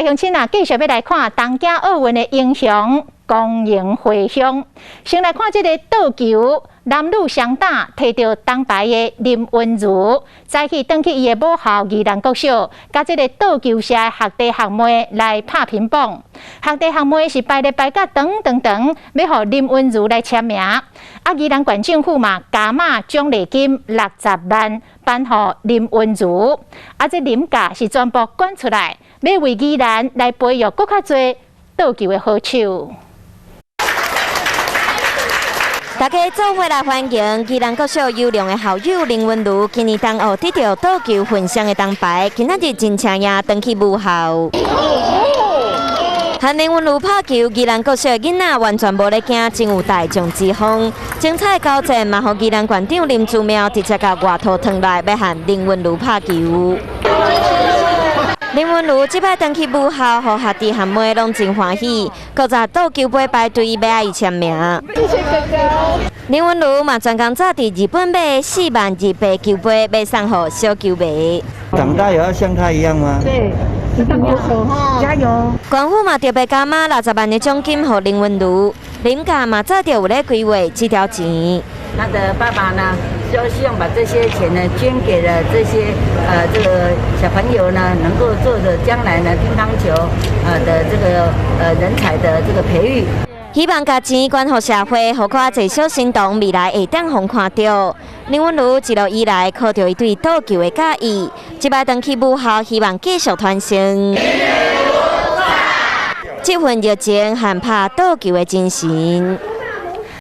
鄉親啊，繼續欲來看東京奧運的英雄光榮回鄉。先來看這个桌球男女雙打提著銅牌的林昀儒，早起轉去伊的母校宜蘭國小，佮這个桌球社的學弟學妹來拍乒乓。學弟學妹是排列排甲長長長，欲予林昀儒來簽名。啊，宜蘭縣政府嘛加碼獎勵金60萬，頒予林昀儒。啊，這林家是全部捐出來，欲為宜蘭來培育閣較濟桌球的好手。大家做伙來歡迎宜蘭國小優良的校友林昀儒，今年東奧得著桌球混雙的銅牌，今仔日真正也轉去母校。和林昀儒拍球，宜蘭國小的囡仔完全無咧驚，真有大將之風。精彩交戰嘛，予宜蘭縣長林姿妙直接共外套脫來，欲和林昀儒拍球。林昀儒這擺轉去母校，予學弟學妹攏真歡喜，閣早桌球杯排隊欲愛伊簽名。謝謝哥哥。林昀儒嘛專工早佇日本買4萬日幣球杯，欲送予小球迷。長大也要像他一樣嗎？對，一定要加油！縣府嘛特別加碼60萬的獎金予林昀儒，林家嘛早就有咧規劃這條錢。他的爸爸呢，就希望把這些錢呢捐給了這些這個小朋友呢，能夠做的將來呢乒乓球的這個人才的這個培育。希望共錢捐予社會，予較濟小神童未來會當予看著。林昀儒一路以來靠著伊對桌球的佮意，這擺轉去母校，希望繼續傳承。這份熱情和拍桌球的精神。